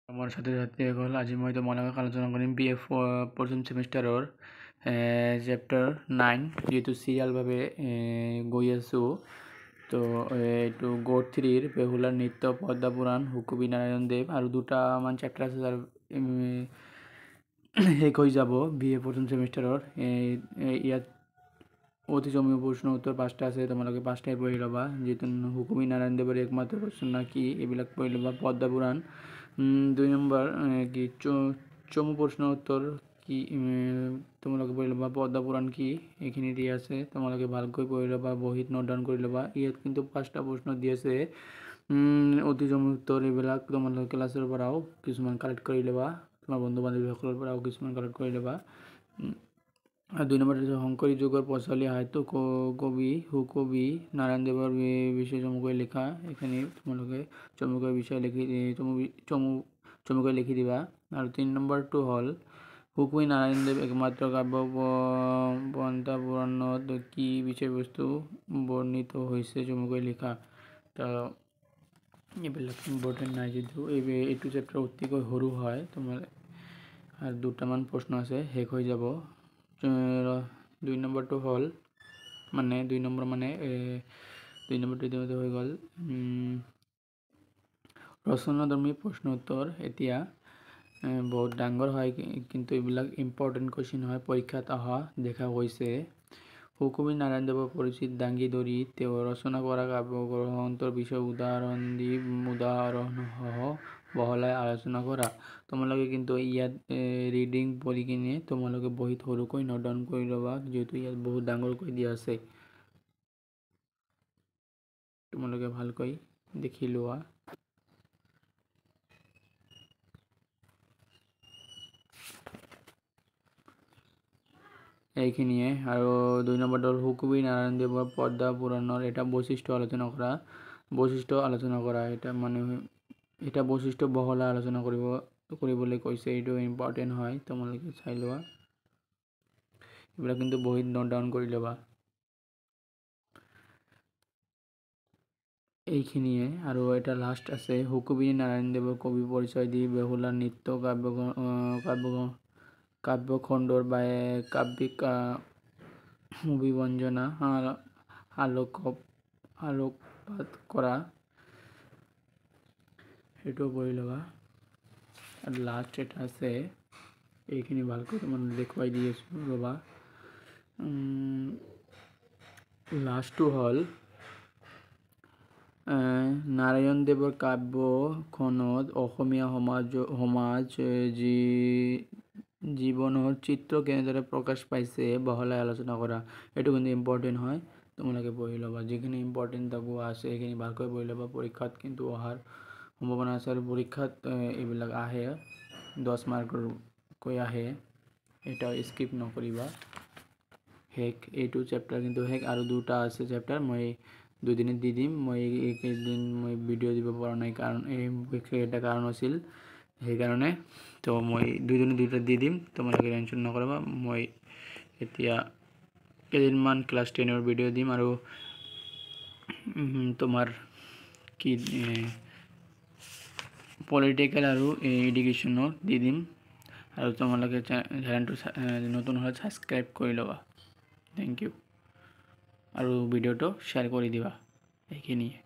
মোৰ ছাত্ৰ ছাত্ৰীসকল, আজি মই তোমালোকক আলোচনা কৰিম বি এ প্ৰথম ছেমিষ্টাৰৰ চেপ্টাৰ 9। যিহেতু চিৰিয়েলভাৱে গৈ আছোঁ, তো এইটো গোট থ্ৰীৰ বেহুলাৰ নৃত্য, পদ্মা পুৰাণ, সুকবি নাৰায়ণ দেৱ আৰু দুটামান চেপ্টাৰ আছে, তাৰ শেষ হৈ যাব বি এ প্ৰথম ছেমিষ্টাৰৰ। ইয়াত অতি চমু প্ৰশ্ন উত্তৰ 5টা আছে, তোমালোকে 5টাই পঢ়ি ল'বা। যিহেতু সুকবি নাৰায়ণ দেৱৰ একমাত্ৰ ৰচনা কি, এইবিলাক পঢ়ি ল'বা। পদ্মা পুৰাণ 2 নম্বৰ কি চমু প্ৰশ্ন উত্তৰ কি তোমালোকে পঢ়ি ল'বা। পদ্মা পুৰাণ কি এইখিনি দি আছে, তোমালোকে ভালকৈ পঢ়ি ল'বা, বহীত নোট ডাউন কৰি ল'বা। ইয়াত কিন্তু 5টা প্ৰশ্ন দি আছে, অতি চমু উত্তৰ এইবিলাক তোমালোকে ক্লাছৰ পৰাও কিছুমান কালেক্ট কৰি ল'বা, তোমাৰ বন্ধু বান্ধৱীসকলৰ পৰাও কিছুমান কালেক্ট কৰি ল'বা। আৰু 2 নম্বৰ হৈছে শংকৰী যুগৰ প্ৰচলি সাহিত্য কবি সুকবি নাৰায়ণ দেৱৰ বিষয়ে চমুকৈ লিখা। এইখিনি তোমালোকে চমুকৈ বিষয়ে লিখি চমুকৈ লিখি দিবা। আৰু 3 নম্বৰটো হ'ল সুকবি নাৰায়ণ দেৱ একমাত্ৰ কাব্য পন্থা পুৰাণত কি বিষয়বস্তু বৰ্ণিত হৈছে চমুকৈ লিখা। তো এইবিলাক ইম্পৰ্টেণ্ট নাই যদিও এইটো চেপ্টাৰ অতিকৈ সৰু হয়, তোমাৰ আৰু দুটামান প্ৰশ্ন আছে, শেষ হৈ যাব। 2 নম্বৰটো হ'ল মানে 2 নম্বৰ মানে 2 নম্বৰটো ইতিমধ্যে হৈ গ'ল। ৰচনাধৰ্মী প্ৰশ্ন উত্তৰ এতিয়া বহুত ডাঙৰ হয়, কিন্তু এইবিলাক ইম্পৰ্টেণ্ট কুৱেশ্যন হয়, পৰীক্ষাত অহা দেখা গৈছে। সুকবি নাৰায়ণ দেৱৰ পৰিচিত দাঙি ধৰি তেওঁ ৰচনা কৰা কাব্যগ্ৰন্থৰ বিষয়ে উদাহৰণ দি উদাহৰণসহ বহলাই আলোচনা কৰা। তোমালোকে কিন্তু ইয়াত ৰিডিং পঢ়ি কিনে তোমালোকে বহীত সৰুকৈ নোট ডাউন কৰি ল'বা, যিহেতু ইয়াত বহুত ডাঙৰকৈ দিয়া আছে, তোমালোকে ভালকৈ দেখি লোৱা। এইখিনিয়ে। আৰু 2 নম্বৰটো হ'ল সুকবি নাৰায়ণ দেৱৰ পদ্মা পুৰাণৰ এটা বৈশিষ্ট্য আলোচনা কৰা। বৈশিষ্ট্য আলোচনা কৰা এটা মানে এটা বৈশিষ্ট্য বহলাই আলোচনা কৰিবলৈ কৈছে, এইটো ইম্পৰ্টেণ্ট হয়, তোমালোকে চাই লোৱা। এইবিলাক কিন্তু বহীত নোট ডাউন কৰি ল'বা। এইখিনিয়ে। আৰু এটা লাষ্ট আছে, সুকবি নাৰায়ণ দেৱৰ কবি পৰিচয় দি বেহুলা নৃত্য কাব্যখণ্ডৰ বা কাব্যিক অভিব্যঞ্জনা আলোকপাত কৰা, সেইটোও পঢ়ি ল'বা। আৰু লাষ্ট এটা আছে, এইখিনি ভালকৈ তোমাক দেখুৱাই দি আছোঁ ৰ'বা। লাষ্টটো হ'ল নাৰায়ণ দেৱৰ কাব্যখনত অসমীয়া সমাজ জীৱনৰ চিত্ৰ কেনেদৰে প্ৰকাশ পাইছে বহলাই আলোচনা কৰা। এইটো কিন্তু ইম্পৰ্টেণ্ট হয়, তোমালোকে পঢ়ি ল'বা। যিখিনি ইম্পৰ্টেণ্ট তাকো আছে সেইখিনি ভালকৈ পঢ়ি ল'বা, পৰীক্ষাত কিন্তু অহাৰ সম্ভাৱনা আছে। আৰু পৰীক্ষাত এইবিলাক আহে, 10 মাৰ্কৰকৈ আহে, এটা স্কিপ নকৰিবা। শেষ এইটো চেপ্টাৰ কিন্তু শেষ। আৰু দুটা আছে চেপ্টাৰ, মই দুদিনে দি দিম। মই এইকেইদিন মই ভিডিঅ' দিব পৰা নাই, কাৰণ এই বিশেষ এটা কাৰণ আছিল, সেইকাৰণে তো মই দুদিনে দুটা দি দিম, তোমালোকে টেনশ্যন নকৰিবা। মই এতিয়া কেইদিনমান ক্লাছ 10ৰ ভিডিঅ' দিম আৰু তোমাৰ কি পলিটিকেল আৰু এডুকেশ্যনৰ দি দিম। আৰু তোমালোকে চেনেলটো নতুন হ'লে ছাবস্ক্ৰাইব কৰি ল'বা। Thank U. আৰু ভিডিঅ'টো শ্বেয়াৰ কৰি দিবা। এইখিনিয়ে।